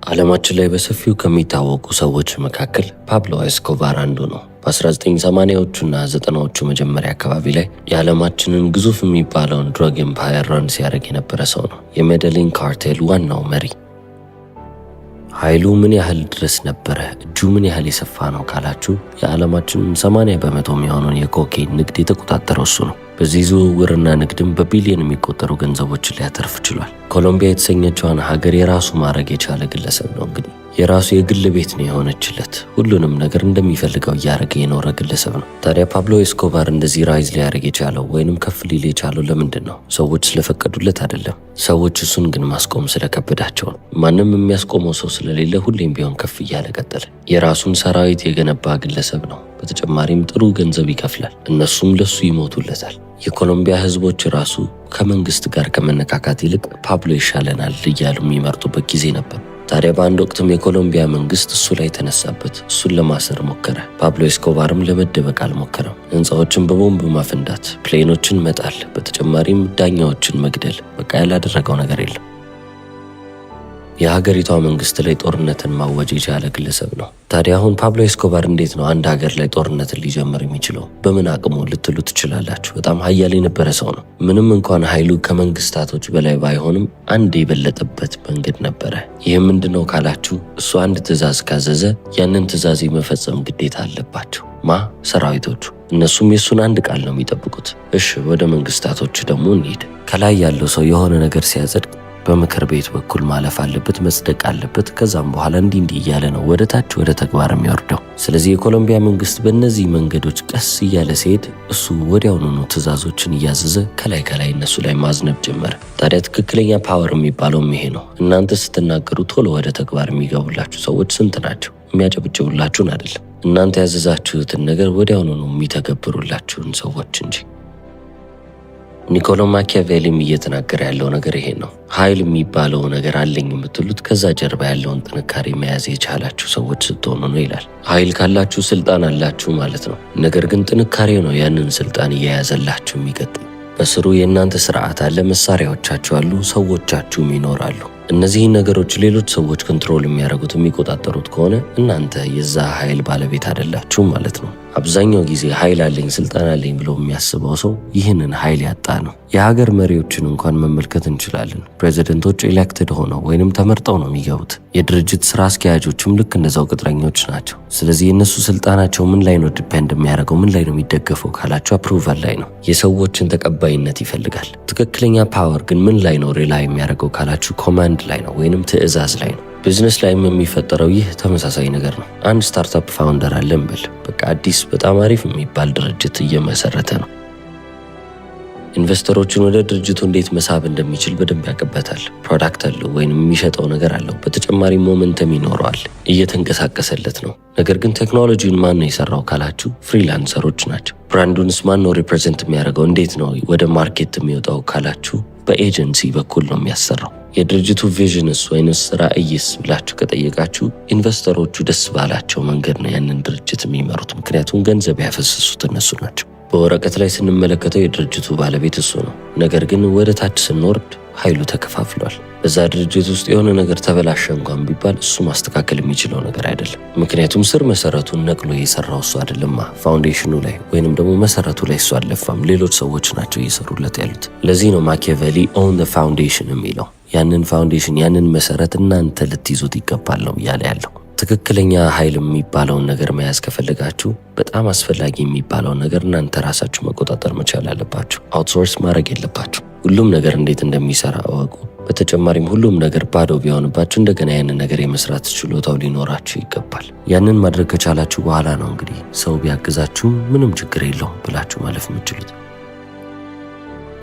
ዓለማችን ላይ በሰፊው ከሚታወቁ ሰዎች መካከል ፓብሎ ኤስኮባር አንዱ ነው። በ1980ዎቹና 90ዎቹ መጀመሪያ አካባቢ ላይ የዓለማችንን ግዙፍ የሚባለውን drug empire run ሲያደርግ የነበረ ሰው ነው። የሜደሊን ካርቴል ዋናው መሪ። ኃይሉ ምን ያህል ድረስ ነበረ? እጁ ምን ያህል የሰፋ ነው ካላችሁ፣ የዓለማችንን 80% የሚሆነውን የኮኬን ንግድ የተቆጣጠረው እሱ ነው። በዚህ ዝውውርና ንግድም በቢሊዮን የሚቆጠሩ ገንዘቦችን ሊያተርፍ ችሏል። ኮሎምቢያ የተሰኘችዋን ሀገር የራሱ ማድረግ የቻለ ግለሰብ ነው። እንግዲህ የራሱ የግል ቤት ነው የሆነችለት። ሁሉንም ነገር እንደሚፈልገው እያደረገ የኖረ ግለሰብ ነው። ታዲያ ፓብሎ ኤስኮባር እንደዚህ rise ሊያደርግ የቻለው ወይንም ከፍ ሊል የቻለው ለምንድን ነው? ሰዎች ስለፈቀዱለት አይደለም። ሰዎች እሱን ግን ማስቆም ስለከበዳቸው ነው። ማንም የሚያስቆመው ሰው ስለሌለ ሁሌም ቢሆን ከፍ እያለ ቀጠለ። የራሱን ሰራዊት የገነባ ግለሰብ ነው። በተጨማሪም ጥሩ ገንዘብ ይከፍላል። እነሱም ለሱ ይሞቱለታል። የኮሎምቢያ ህዝቦች ራሱ ከመንግስት ጋር ከመነካካት ይልቅ ፓብሎ ይሻለናል እያሉ የሚመርጡበት ጊዜ ነበር። ታዲያ በአንድ ወቅትም የኮሎምቢያ መንግስት እሱ ላይ ተነሳበት። እሱን ለማሰር ሞከረ። ፓብሎ ኤስኮባርም ለመደበቅ አልሞከረም። ህንፃዎችን በቦምብ ማፈንዳት፣ plane ኦችን መጣል፣ በተጨማሪም ዳኛዎችን መግደል፣ በቃ ያላደረገው ነገር የለም። የሀገሪቷ መንግስት ላይ ጦርነትን ማወጅ የቻለ ግለሰብ ነው። ታዲያ አሁን ፓብሎ ኤስኮባር እንዴት ነው አንድ ሀገር ላይ ጦርነትን ሊጀምር የሚችለው? በምን አቅሙ ልትሉ ትችላላችሁ። በጣም ሀያል የነበረ ሰው ነው። ምንም እንኳን ኃይሉ ከመንግስታቶች በላይ ባይሆንም አንድ የበለጠበት መንገድ ነበረ። ይህም ምንድነው ካላችሁ፣ እሱ አንድ ትዕዛዝ ካዘዘ ያንን ትዕዛዝ የመፈጸም ግዴታ አለባቸው። ሰራዊቶቹ። እነሱም የእሱን አንድ ቃል ነው የሚጠብቁት። እሺ፣ ወደ መንግስታቶች ደግሞ እንሂድ። ከላይ ያለው ሰው የሆነ ነገር ሲያጸድቅ በምክር ቤት በኩል ማለፍ አለበት፣ መጽደቅ አለበት። ከዛም በኋላ እንዲህ እንዲህ እያለ ነው ወደ ታች ወደ ተግባር የሚወርደው። ስለዚህ የኮሎምቢያ መንግስት በእነዚህ መንገዶች ቀስ እያለ ሲሄድ እሱ ወዲያውኑኑ ትዕዛዞችን እያዘዘ ከላይ ከላይ እነሱ ላይ ማዝነብ ጀመረ። ታዲያ ትክክለኛ power የሚባለውም ይሄ ነው። እናንተ ስትናገሩ ቶሎ ወደ ተግባር የሚገቡላችሁ ሰዎች ስንት ናቸው? የሚያጨበጭቡላችሁን አይደለም፣ እናንተ ያዘዛችሁትን ነገር ወዲያውኑኑ የሚተገብሩላችሁን ሰዎች እንጂ። ኒኮሎ ማኪያቬሊም እየተናገረ ያለው ነገር ይሄ ነው። ኃይል የሚባለው ነገር አለኝ የምትሉት ከዛ ጀርባ ያለውን ጥንካሬ መያዝ የቻላችሁ ሰዎች ስትሆኑ ነው ይላል። ኃይል ካላችሁ ስልጣን አላችሁ ማለት ነው። ነገር ግን ጥንካሬው ነው ያንን ስልጣን እየያዘላችሁ የሚቀጥል። በስሩ የእናንተ ስርዓት አለ፣ መሳሪያዎቻችሁ አሉ፣ ሰዎቻችሁም ይኖራሉ። እነዚህን ነገሮች ሌሎች ሰዎች control የሚያደርጉት፣ የሚቆጣጠሩት ከሆነ እናንተ የዛ ኃይል ባለቤት አይደላችሁም ማለት ነው። አብዛኛው ጊዜ ኃይል አለኝ፣ ስልጣን አለኝ ብሎ የሚያስበው ሰው ይህንን ኃይል ያጣ ነው። የሀገር መሪዎችን እንኳን መመልከት እንችላለን። ፕሬዚደንቶች elected ሆነው ወይንም ተመርጠው ነው የሚገቡት። የድርጅት ስራ አስኪያጆችም ልክ እንደዛው ቅጥረኞች ናቸው። ስለዚህ የእነሱ ስልጣናቸው ምን ላይ ነው depend የሚያደርገው፣ ምን ላይ ነው የሚደገፈው ካላችሁ፣ approval ላይ ነው። የሰዎችን ተቀባይነት ይፈልጋል። ትክክለኛ power ግን ምን ላይ ነው rely የሚያደርገው ካላችሁ፣ command ላይ ነው ወይንም ትዕዛዝ ላይ ነው። ቢዝነስ ላይም የሚፈጠረው ይህ ተመሳሳይ ነገር ነው። አንድ startup founder አለ እንበል። በቃ አዲስ በጣም አሪፍ የሚባል ድርጅት እየመሰረተ ነው። Investor ኦችን ወደ ድርጅቱ እንዴት መሳብ እንደሚችል በደንብ ያውቅበታል። Product አለው ወይም የሚሸጠው ነገር አለው። በተጨማሪ momentum ይኖረዋል፣ እየተንቀሳቀሰለት ነው። ነገር ግን ቴክኖሎጂውን ማን ነው የሰራው ካላችሁ፣ freelancer ኦች ናቸው። Brand ኡንስ ማን ነው represent የሚያደርገው፣ እንዴት ነው ወደ market የሚወጣው ካላችሁ፣ በኤጀንሲ በኩል ነው የሚያሰራው። የድርጅቱ vision ስ ወይንስ ራዕይስ ብላችሁ ከጠየቃችሁ፣ investor ኦቹ ደስ ባላቸው መንገድ ነው ያንን ድርጅት የሚመሩት። ምክንያቱም ገንዘብ ያፈሰሱት እነሱ ናቸው። በወረቀት ላይ ስንመለከተው የድርጅቱ ባለቤት እሱ ነው። ነገር ግን ወደ ታች ስንወርድ ኃይሉ ተከፋፍሏል። በዛ ድርጅት ውስጥ የሆነ ነገር ተበላሸ እንኳን ቢባል እሱ ማስተካከል የሚችለው ነገር አይደለም። ምክንያቱም ስር መሰረቱን ነቅሎ የሰራው እሱ አይደለማ። Foundation ኑ ላይ ወይንም ደግሞ መሰረቱ ላይ እሱ አልለፋም። ሌሎች ሰዎች ናቸው እየሰሩለት ያሉት። ለዚህ ነው ማኪያቬሊ "own the foundation" የሚለው። ያንን foundation፣ ያንን መሰረት እናንተ ልትይዙት ይገባል ነው እያለ ያለው። ትክክለኛ ኃይል የሚባለውን ነገር መያዝ ከፈለጋችሁ በጣም አስፈላጊ የሚባለውን ነገር እናንተ ራሳችሁ መቆጣጠር መቻል አለባችሁ። Outsource ማድረግ የለባችሁ። ሁሉም ነገር እንዴት እንደሚሰራ እወቁ። በተጨማሪም ሁሉም ነገር ባዶ ቢሆንባችሁ እንደገና ያንን ነገር የመስራት ችሎታው ሊኖራችሁ ይገባል። ያንን ማድረግ ከቻላችሁ በኋላ ነው እንግዲህ ሰው ቢያግዛችሁም ምንም ችግር የለውም ብላችሁ ማለፍ የምትችሉት።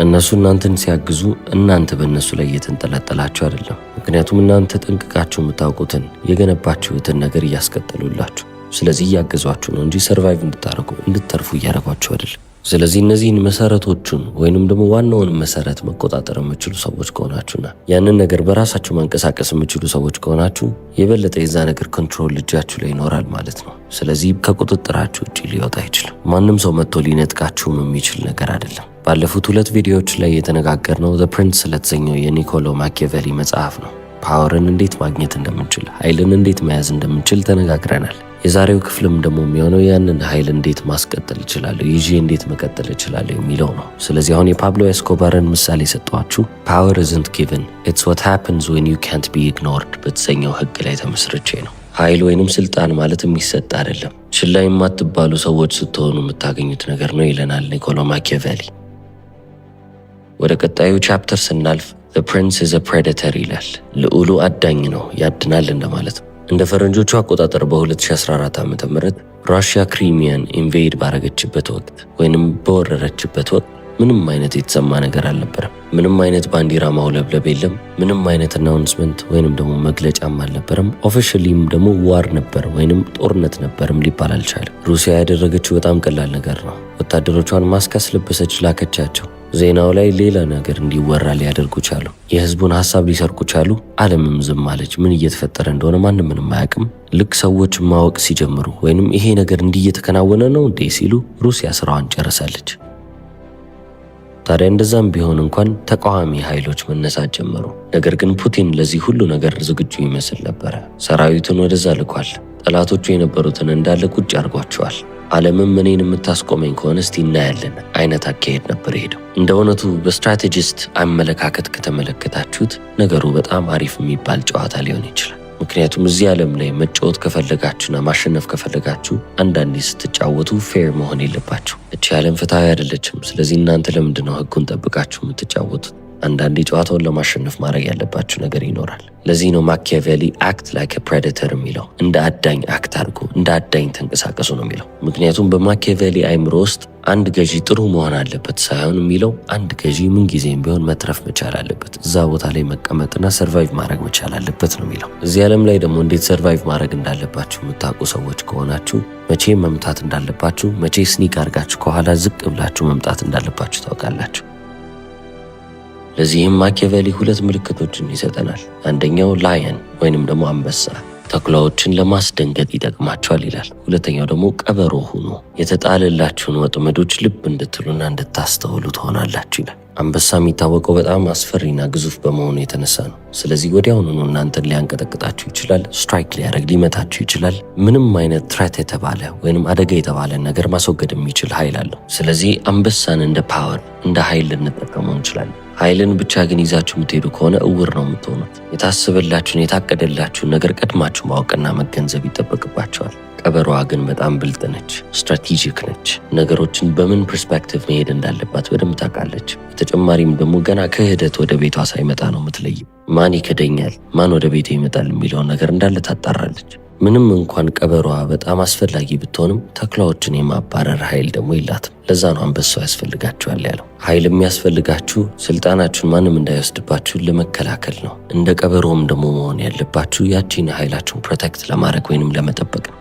እነሱ እናንተን ሲያግዙ እናንተ በእነሱ ላይ እየተንጠለጠላችሁ አይደለም። ምክንያቱም እናንተ ጠንቅቃችሁ የምታውቁትን የገነባችሁትን ነገር እያስቀጠሉላችሁ፣ ስለዚህ እያገዟችሁ ነው እንጂ survive እንድታደርጉ፣ እንድትተርፉ እያደረጓችሁ አይደለም። ስለዚህ እነዚህን መሰረቶቹን ወይንም ደግሞ ዋናውን መሰረት መቆጣጠር የምትችሉ ሰዎች ከሆናችሁና ያንን ነገር በራሳችሁ ማንቀሳቀስ የምትችሉ ሰዎች ከሆናችሁ የበለጠ የዛ ነገር control እጃችሁ ላይ ይኖራል ማለት ነው። ስለዚህ ከቁጥጥራችሁ ውጭ ሊወጣ አይችልም። ማንም ሰው መጥቶ ሊነጥቃችሁም የሚችል ነገር አይደለም። ባለፉት ሁለት ቪዲዮዎች ላይ የተነጋገርነው The Prince ስለተሰኘው የኒኮሎ ማኪያቬሊ መጽሐፍ ነው። Power ን እንዴት ማግኘት እንደምንችል፣ ኃይልን እንዴት መያዝ እንደምንችል ተነጋግረናል። የዛሬው ክፍልም ደግሞ የሚሆነው ያንን ኃይል እንዴት ማስቀጠል እችላለሁ፣ ይዤ እንዴት መቀጠል እችላለሁ የሚለው ነው። ስለዚህ አሁን የፓብሎ ኤስኮባርን ምሳሌ የሰጠኋችሁ ፓወር ኢዝንት ጊቨን ኢትስ ዋት ሃፕንስ ዌን ዩ ካንት ቢ ኢግኖርድ በተሰኘው ህግ ላይ ተመስርቼ ነው። ኃይል ወይንም ስልጣን ማለት የሚሰጥ አይደለም፣ ችላ የማትባሉ ሰዎች ስትሆኑ የምታገኙት ነገር ነው ይለናል ኒኮሎ ማኪያቬሊ። ወደ ቀጣዩ chapter ስናልፍ "The Prince is a Predator" ይላል። ልዑሉ አዳኝ ነው፣ ያድናል እንደማለት ነው። እንደ ፈረንጆቹ አቆጣጠር በ2014 ዓ.ም ራሽያ ክሪሚያን invade ባረገችበት ወቅት ወይንም በወረረችበት ወቅት ምንም አይነት የተሰማ ነገር አልነበረም። ምንም አይነት ባንዲራ ማውለብለብ የለም። ምንም አይነት announcement ወይንም ደግሞ መግለጫም አልነበረም። Officially ም ደግሞ war ነበር ወይንም ጦርነት ነበርም ሊባል አልቻለም። ሩሲያ ያደረገችው በጣም ቀላል ነገር ነው። ወታደሮቿን ማስክ አስለበሰች፣ ላከቻቸው። ዜናው ላይ ሌላ ነገር እንዲወራ ሊያደርጉ ቻሉ። የህዝቡን ሀሳብ ሊሰርቁ ቻሉ። ዓለምም ዝም አለች። ምን እየተፈጠረ እንደሆነ ማንም ምንም አያውቅም። ልክ ሰዎች ማወቅ ሲጀምሩ ወይንም ይሄ ነገር እንዲህ እየተከናወነ ነው እንዴ ሲሉ ሩሲያ ስራዋን ጨርሳለች። ታዲያ እንደዛም ቢሆን እንኳን ተቃዋሚ ኃይሎች መነሳት ጀመሩ። ነገር ግን ፑቲን ለዚህ ሁሉ ነገር ዝግጁ ይመስል ነበረ። ሰራዊቱን ወደዛ ልኳል። ጠላቶቹ የነበሩትን እንዳለ ቁጭ አድርጓቸዋል። ዓለምም እኔን የምታስቆመኝ ከሆነ እስቲ እናያለን አይነት አካሄድ ነበር የሄደው። እንደ እውነቱ በ strategist አመለካከት ከተመለከታችሁት ነገሩ በጣም አሪፍ የሚባል ጨዋታ ሊሆን ይችላል። ምክንያቱም እዚህ ዓለም ላይ መጫወት ከፈለጋችሁና ማሸነፍ ከፈለጋችሁ አንዳንዴ ስትጫወቱ fair መሆን የለባችሁ። እቺ ዓለም ፍትሐዊ አይደለችም። ስለዚህ እናንተ ለምንድን ነው ህጉን ጠብቃችሁ የምትጫወቱት? አንዳንዴ ጨዋታውን ለማሸነፍ ማድረግ ያለባችሁ ነገር ይኖራል። ለዚህ ነው ማኪያቬሊ "act like a predator" የሚለው። እንደ አዳኝ act አድርጉ፣ እንደ አዳኝ ተንቀሳቀሱ ነው የሚለው። ምክንያቱም በማኪያቬሊ አይምሮ ውስጥ አንድ ገዢ ጥሩ መሆን አለበት ሳይሆን የሚለው አንድ ገዢ ምንጊዜም ቢሆን መትረፍ መቻል አለበት፣ እዛ ቦታ ላይ መቀመጥና survive ማድረግ መቻል አለበት ነው የሚለው። እዚህ ዓለም ላይ ደግሞ እንዴት survive ማድረግ እንዳለባችሁ የምታውቁ ሰዎች ከሆናችሁ መቼ መምታት እንዳለባችሁ፣ መቼ sneak አድርጋችሁ ከኋላ ዝቅ ብላችሁ መምጣት እንዳለባችሁ ታውቃላችሁ። ለዚህም ማኪያቬሊ ሁለት ምልክቶችን ይሰጠናል። አንደኛው lion ወይንም ደግሞ አንበሳ ተኩላዎችን ለማስደንገጥ ይጠቅማቸዋል ይላል። ሁለተኛው ደግሞ ቀበሮ ሁኑ፣ የተጣለላችሁን ወጥመዶች ልብ እንድትሉና እንድታስተውሉ ትሆናላችሁ ይላል። አንበሳ የሚታወቀው በጣም አስፈሪና ግዙፍ በመሆኑ የተነሳ ነው። ስለዚህ ወዲያውኑኑ እናንተን ሊያንቀጠቅጣችሁ ይችላል። Strike ሊያደርግ ሊመታችሁ ይችላል። ምንም አይነት threat የተባለ ወይንም አደጋ የተባለ ነገር ማስወገድ የሚችል ኃይል አለው። ስለዚህ አንበሳን እንደ power፣ እንደ ኃይል ልንጠቀመው እንችላለን። ኃይልን ብቻ ግን ይዛችሁ የምትሄዱ ከሆነ እውር ነው የምትሆኑት። የታሰበላችሁን የታቀደላችሁን ነገር ቀድማችሁ ማወቅና መገንዘብ ይጠበቅባችኋል። ቀበሮዋ ግን በጣም ብልጥ ነች፣ strategic ነች። ነገሮችን በምን perspective መሄድ እንዳለባት በደንብ ታውቃለች። በተጨማሪም ደግሞ ገና ክህደት ወደ ቤቷ ሳይመጣ ነው የምትለየው። ማን ይክደኛል፣ ማን ወደ ቤቴ ይመጣል የሚለውን ነገር እንዳለ ታጣራለች። ምንም እንኳን ቀበሮዋ በጣም አስፈላጊ ብትሆንም ተኩላዎችን የማባረር ኃይል ደግሞ የላትም። ለዛ ነው አንበሳው ያስፈልጋችኋል ያለው። ኃይል የሚያስፈልጋችሁ ስልጣናችሁን ማንም እንዳይወስድባችሁ ለመከላከል ነው። እንደ ቀበሮም ደግሞ መሆን ያለባችሁ ያቺን ኃይላችሁን protect ለማድረግ ወይንም ለመጠበቅ ነው።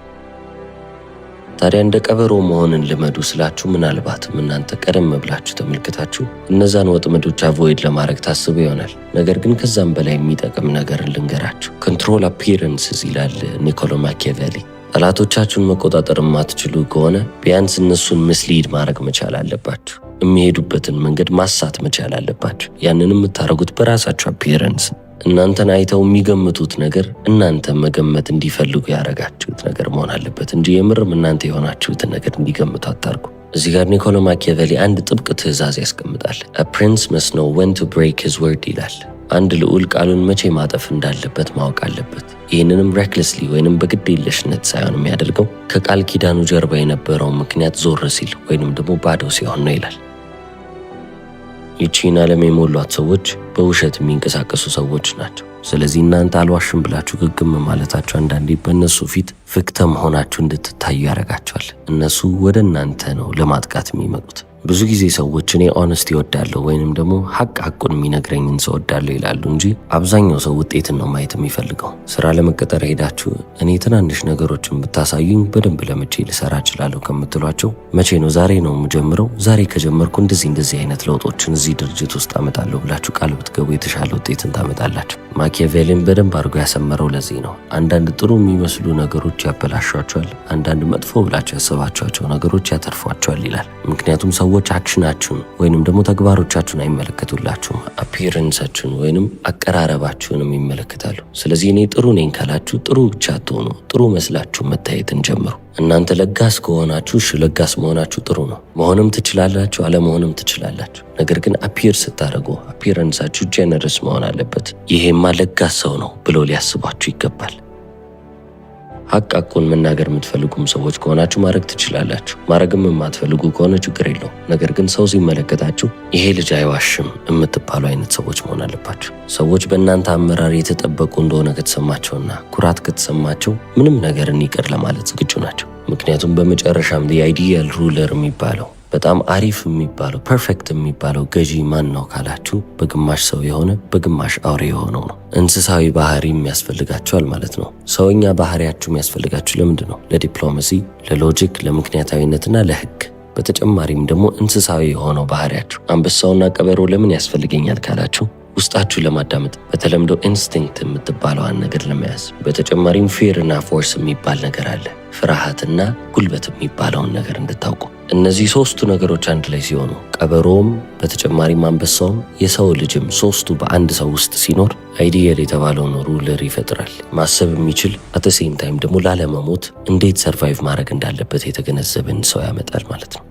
ታዲያ እንደ ቀበሮ መሆንን ልመዱ ስላችሁ ምናልባትም እናንተ ቀደም ብላችሁ ተመልክታችሁ እነዛን ወጥመዶች avoid ለማድረግ ታስቡ ይሆናል። ነገር ግን ከዛም በላይ የሚጠቅም ነገር ልንገራችሁ። "Control appearances" ይላል ኒኮሎ ማኪያቬሊ። ጠላቶቻችሁን መቆጣጠር የማትችሉ ከሆነ ቢያንስ እነሱን mislead ማድረግ መቻል አለባችሁ። የሚሄዱበትን መንገድ ማሳት መቻል አለባችሁ። ያንን የምታደርጉት በራሳችሁ appearance፣ እናንተን አይተው የሚገምቱት ነገር እናንተ መገመት እንዲፈልጉ ያደረጋችሁት ነገር መሆን አለበት እንጂ የምርም እናንተ የሆናችሁትን ነገር እንዲገምቱ አታርጉ። እዚህ ጋር ኒኮሎ ማኪያቬሊ አንድ ጥብቅ ትዕዛዝ ያስቀምጣል። "A prince must know when to break his word" ይላል። አንድ ልዑል ቃሉን መቼ ማጠፍ እንዳለበት ማወቅ አለበት። ይህንንም recklessly ወይንም በግድ የለሽነት ሳይሆን የሚያደርገው ከቃል ኪዳኑ ጀርባ የነበረው ምክንያት ዞር ሲል ወይንም ደግሞ ባዶ ሲሆን ነው ይላል። ይቺን ዓለም የሞሏት ሰዎች በውሸት የሚንቀሳቀሱ ሰዎች ናቸው። ስለዚህ እናንተ አልዋሽም ብላችሁ ግግም ማለታችሁ አንዳንዴ በእነሱ ፊት victim ሆናችሁ እንድትታዩ ያደርጋችኋል። እነሱ ወደ እናንተ ነው ለማጥቃት የሚመጡት። ብዙ ጊዜ ሰዎች እኔ honesty እወዳለሁ ወይንም ደግሞ ሀቅ ሀቁን የሚነግረኝን ሰው እወዳለሁ ይላሉ እንጂ አብዛኛው ሰው ውጤትን ነው ማየት የሚፈልገው። ስራ ለመቀጠር ሄዳችሁ እኔ ትናንሽ ነገሮችን ብታሳዩኝ በደንብ ለምጄ ልሰራ እችላለሁ ከምትሏቸው መቼ ነው፣ ዛሬ ነው የምጀምረው፣ ዛሬ ከጀመርኩ እንደዚህ እንደዚህ አይነት ለውጦችን እዚህ ድርጅት ውስጥ አመጣለሁ ብላችሁ ቃል ብትገቡ የተሻለ ውጤትን ታመጣላችሁ። ማኪያቬሊን በደንብ አድርጎ ያሰመረው ለዚህ ነው። አንዳንድ ጥሩ የሚመስሉ ነገሮች ያበላሿችኋል፣ አንዳንድ መጥፎ ብላችሁ ያሰባችኋቸው ነገሮች ያተርፏችኋል ይላል። ምክንያቱም ሰዎች ሰዎች action ኣችሁን ወይንም ደግሞ ተግባሮቻችሁን አይመለከቱላችሁም። Appearance ኣችሁን ወይንም አቀራረባችሁንም ይመለከታሉ። ስለዚህ እኔ ጥሩ ነኝ ካላችሁ ጥሩ ብቻ አትሆኑ፣ ጥሩ መስላችሁ መታየትን ጀምሩ። እናንተ ለጋስ ከሆናችሁ እሺ ለጋስ መሆናችሁ ጥሩ ነው። መሆንም ትችላላችሁ፣ አለመሆንም ትችላላችሁ። ነገር ግን appear ስታደርጉ appearance ኣችሁ generous መሆን አለበት። ይሄማ ለጋስ ሰው ነው ብለው ሊያስቧችሁ ይገባል። ሀቅ ሀቁን መናገር የምትፈልጉም ሰዎች ከሆናችሁ ማድረግ ትችላላችሁ። ማድረግም የማትፈልጉ ከሆነ ችግር የለውም። ነገር ግን ሰው ሲመለከታችሁ ይሄ ልጅ አይዋሽም የምትባሉ አይነት ሰዎች መሆን አለባችሁ። ሰዎች በእናንተ አመራር የተጠበቁ እንደሆነ ከተሰማቸውና ኩራት ከተሰማቸው ምንም ነገርን ይቅር ለማለት ዝግጁ ናቸው። ምክንያቱም በመጨረሻም ideal ruler የሚባለው፣ በጣም አሪፍ የሚባለው፣ perfect የሚባለው ገዢ ማን ነው ካላችሁ በግማሽ ሰው የሆነ በግማሽ አውሬ የሆነው ነው። እንስሳዊ ባህሪ የሚያስፈልጋቸዋል ማለት ነው። ሰውኛ ባህሪያችሁ የሚያስፈልጋችሁ ለምንድን ነው? ለዲፕሎማሲ፣ ለ logic፣ ለምክንያታዊነትና ለህግ። በተጨማሪም ደግሞ እንስሳዊ የሆነው ባህሪያችሁ አንበሳውና ቀበሮ ለምን ያስፈልገኛል ካላችሁ ውስጣችሁ ለማዳመጥ፣ በተለምዶ instinct የምትባለዋን ነገር ለመያዝ። በተጨማሪም fear እና force የሚባል ነገር አለ። ፍርሃትና ጉልበት የሚባለውን ነገር እንድታውቁ። እነዚህ ሶስቱ ነገሮች አንድ ላይ ሲሆኑ ቀበሮውም በተጨማሪም አንበሳውም የሰው ልጅም ሶስቱ በአንድ ሰው ውስጥ ሲኖር ideal የተባለውን ruler ይፈጥራል። ማሰብ የሚችል፣ at the same time ደግሞ ላለመሞት እንዴት survive ማድረግ እንዳለበት የተገነዘበን ሰው ያመጣል ማለት ነው።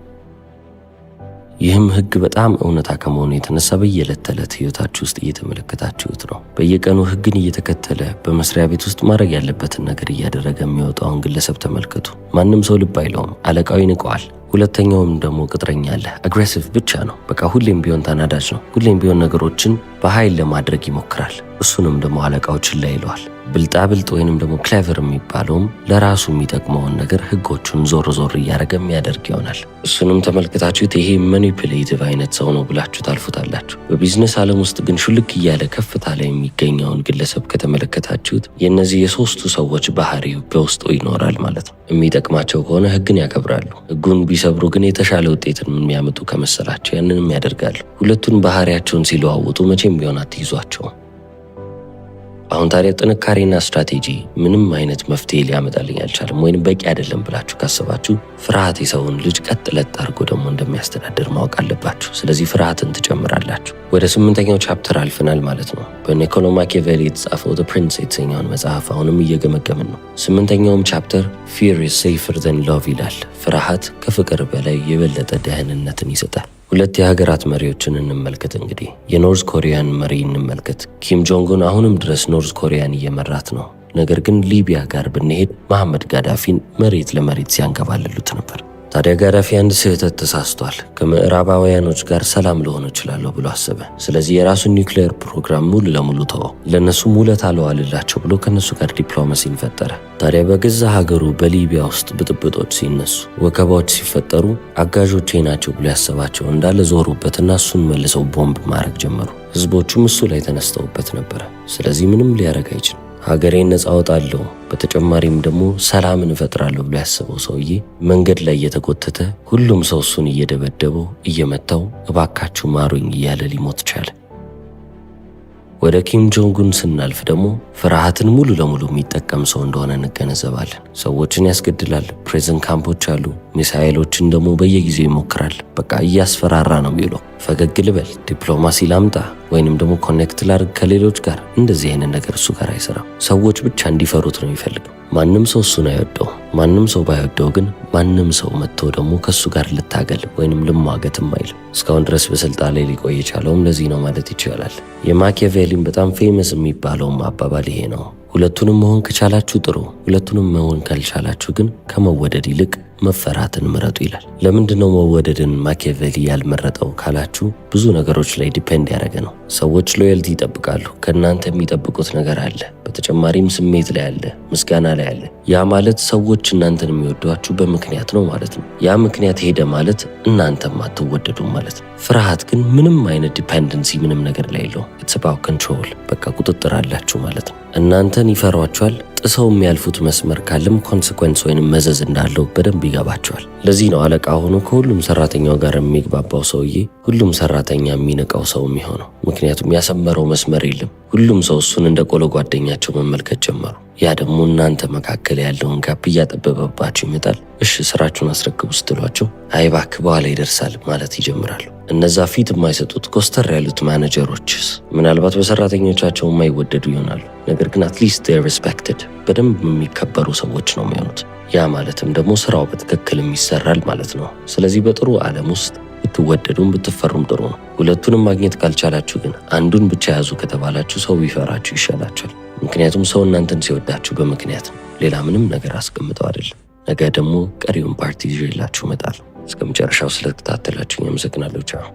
ይህም ህግ በጣም እውነታ ከመሆኑ የተነሳ በየዕለት ተዕለት ህይወታችሁ ውስጥ እየተመለከታችሁት ነው። በየቀኑ ህግን እየተከተለ በመስሪያ ቤት ውስጥ ማድረግ ያለበትን ነገር እያደረገ የሚወጣውን ግለሰብ ተመልከቱ። ማንም ሰው ልብ አይለውም፣ አለቃው ይንቀዋል። ሁለተኛውም ደግሞ ቅጥረኛ አለ። Aggressive ብቻ ነው። በቃ ሁሌም ቢሆን ተናዳጅ ነው። ሁሌም ቢሆን ነገሮችን በኃይል ለማድረግ ይሞክራል። እሱንም ደግሞ አለቃው ችላ ይለዋል። ብልጣብልጥ ወይንም ደግሞ clever የሚባለውም ለራሱ የሚጠቅመውን ነገር ህጎቹን ዞር ዞር እያደረገ የሚያደርግ ይሆናል። እሱንም ተመልክታችሁት ይሄ manipulative አይነት ሰው ነው ብላችሁ ታልፉታላችሁ። በቢዝነስ ዓለም ውስጥ ግን ሹልክ እያለ ከፍታ ላይ የሚገኘውን ግለሰብ ከተመለከታችሁት የእነዚህ የሶስቱ ሰዎች ባህሪ በውስጡ ይኖራል ማለት ነው። የሚጠቅማቸው ከሆነ ህግን ያከብራሉ። ህጉን ቢሰብሩ ግን የተሻለ ውጤትን የሚያመጡ ከመሰላቸው ያንንም ያደርጋሉ። ሁለቱን ባህሪያቸውን ሲለዋውጡ መቼም ቢሆን አትይዟቸውም። አሁን ታዲያ ጥንካሬና ስትራቴጂ ምንም አይነት መፍትሄ ሊያመጣልኝ አልቻለም ወይም በቂ አይደለም ብላችሁ ካሰባችሁ ፍርሃት የሰውን ልጅ ቀጥ ለጥ አድርጎ ደግሞ እንደሚያስተዳድር ማወቅ አለባችሁ። ስለዚህ ፍርሃትን ትጨምራላችሁ። ወደ ስምንተኛው chapter አልፈናል ማለት ነው። በኒኮሎ ማኪያቬሊ የተጻፈው The Prince የተሰኘውን መጽሐፍ አሁንም እየገመገምን ነው። ስምንተኛውም chapter "Fear is safer than love" ይላል። ፍርሃት ከፍቅር በላይ የበለጠ ደህንነትን ይሰጣል። ሁለት የሀገራት መሪዎችን እንመልከት። እንግዲህ የ North Korea ን መሪ እንመልከት። ኪም ጆንግ ኡን አሁንም ድረስ North Korea ን እየመራት ነው። ነገር ግን ሊቢያ ጋር ብንሄድ መሐመድ ጋዳፊን መሬት ለመሬት ሲያንከባልሉት ነበር። ታዲያ ጋዳፊ አንድ ስህተት ተሳስቷል። ከምዕራባውያኖች ጋር ሰላም ልሆን እችላለሁ ብሎ አሰበ። ስለዚህ የራሱን ኒውክሌር ፕሮግራም ሙሉ ለሙሉ ተወው። ለእነሱም ውለታ አልዋልላቸው ብሎ ከእነሱ ጋር ዲፕሎማሲን ፈጠረ። ታዲያ በገዛ ሀገሩ በሊቢያ ውስጥ ብጥብጦች ሲነሱ፣ ወከባዎች ሲፈጠሩ አጋዦቼ ናቸው ብሎ ያሰባቸው እንዳለ ዞሩበትና እሱን መልሰው ቦምብ ማድረግ ጀመሩ። ህዝቦቹም እሱ ላይ ተነስተውበት ነበረ። ስለዚህ ምንም ሊያደርግ አይችልም። ሀገሬን ነፃ አወጣለሁ፣ በተጨማሪም ደግሞ ሰላምን እፈጥራለሁ ብሎ ያሰበው ሰውዬ መንገድ ላይ እየተጎተተ፣ ሁሉም ሰው እሱን እየደበደበው፣ እየመታው፣ እባካችሁ ማሩኝ እያለ ሊሞት ቻለ። ወደ ኪም ጆንግ ኡን ስናልፍ ደግሞ ፍርሃትን ሙሉ ለሙሉ የሚጠቀም ሰው እንደሆነ እንገነዘባለን። ሰዎችን ያስገድላል። Prison camp ኦች አሉ። ሚሳኤሎችን ደግሞ በየጊዜው ይሞክራል። በቃ እያስፈራራ ነው የሚውለው። ፈገግ ልበል፣ ዲፕሎማሲ ላምጣ፣ ወይንም ደግሞ connect ላድርግ ከሌሎች ጋር፣ እንደዚህ አይነት ነገር እሱ ጋር አይሰራም። ሰዎች ብቻ እንዲፈሩት ነው የሚፈልገው። ማንም ሰው እሱን አይወደውም። ማንም ሰው ባይወደው ግን ማንም ሰው መጥቶ ደግሞ ከእሱ ጋር ልታገል ወይንም ልሟገትም አይልም። እስካሁን ድረስ በስልጣን ላይ ሊቆይ የቻለውም ለዚህ ነው ማለት ይቻላል። የማኪያቬሊም በጣም famous የሚባለውም አባባል ይሄ ነው። ሁለቱንም መሆን ከቻላችሁ ጥሩ፣ ሁለቱንም መሆን ካልቻላችሁ ግን ከመወደድ ይልቅ መፈራትን ምረጡ ይላል። ለምንድን ነው መወደድን ማኪያቬሊ ያልመረጠው ካላችሁ ብዙ ነገሮች ላይ depend ያደረገ ነው። ሰዎች loyalty ይጠብቃሉ። ከእናንተ የሚጠብቁት ነገር አለ። በተጨማሪም ስሜት ላይ አለ፣ ምስጋና ላይ አለ። ያ ማለት ሰዎች እናንተን የሚወዷችሁ በምክንያት ነው ማለት ነው። ያ ምክንያት ሄደ ማለት እናንተም አትወደዱም ማለት ነው። ፍርሃት ግን ምንም አይነት dependency ምንም ነገር ላይ የለውም። It's about control። በቃ ቁጥጥር አላችሁ ማለት ነው። እናንተን ይፈሯችኋል። ጥሰው የሚያልፉት መስመር ካለም consequence ወይንም መዘዝ እንዳለው በደንብ ይገባቸዋል። ለዚህ ነው አለቃ ሆኖ ከሁሉም ሰራተኛው ጋር የሚግባባው ሰውዬ ሁሉም ሰራተኛ የሚንቀው ሰው የሚሆነው። ምክንያቱም ያሰመረው መስመር የለም። ሁሉም ሰው እሱን እንደ ቆሎ ጓደኛቸው መመልከት ጀመሩ። ያ ደግሞ እናንተ መካከል ያለውን gap እያጠበበባችሁ ይመጣል። እሺ ስራችሁን አስረክቡ ስትሏቸው አይ እባክህ በኋላ ይደርሳል ማለት ይጀምራሉ። እነዛ ፊት የማይሰጡት ኮስተር ያሉት ማኔጀሮችስ ምናልባት በሰራተኞቻቸው የማይወደዱ ይሆናሉ። ነገር ግን at least they're respected፣ በደንብ የሚከበሩ ሰዎች ነው የሚሆኑት። ያ ማለትም ደግሞ ስራው በትክክል ይሰራል ማለት ነው። ስለዚህ በጥሩ ዓለም ውስጥ ብትወደዱም ብትፈሩም ጥሩ ነው። ሁለቱንም ማግኘት ካልቻላችሁ ግን አንዱን ብቻ ያዙ ከተባላችሁ ሰው ቢፈራችሁ ይሻላችኋል። ምክንያቱም ሰው እናንተን ሲወዳችሁ በምክንያት ነው፣ ሌላ ምንም ነገር አስቀምጠው አይደለም። ነገ ደግሞ ቀሪውን part ይዤላችሁ እመጣለሁ። እስከ መጨረሻው ስለተከታተላችሁኝ አመሰግናለሁ። ቻው።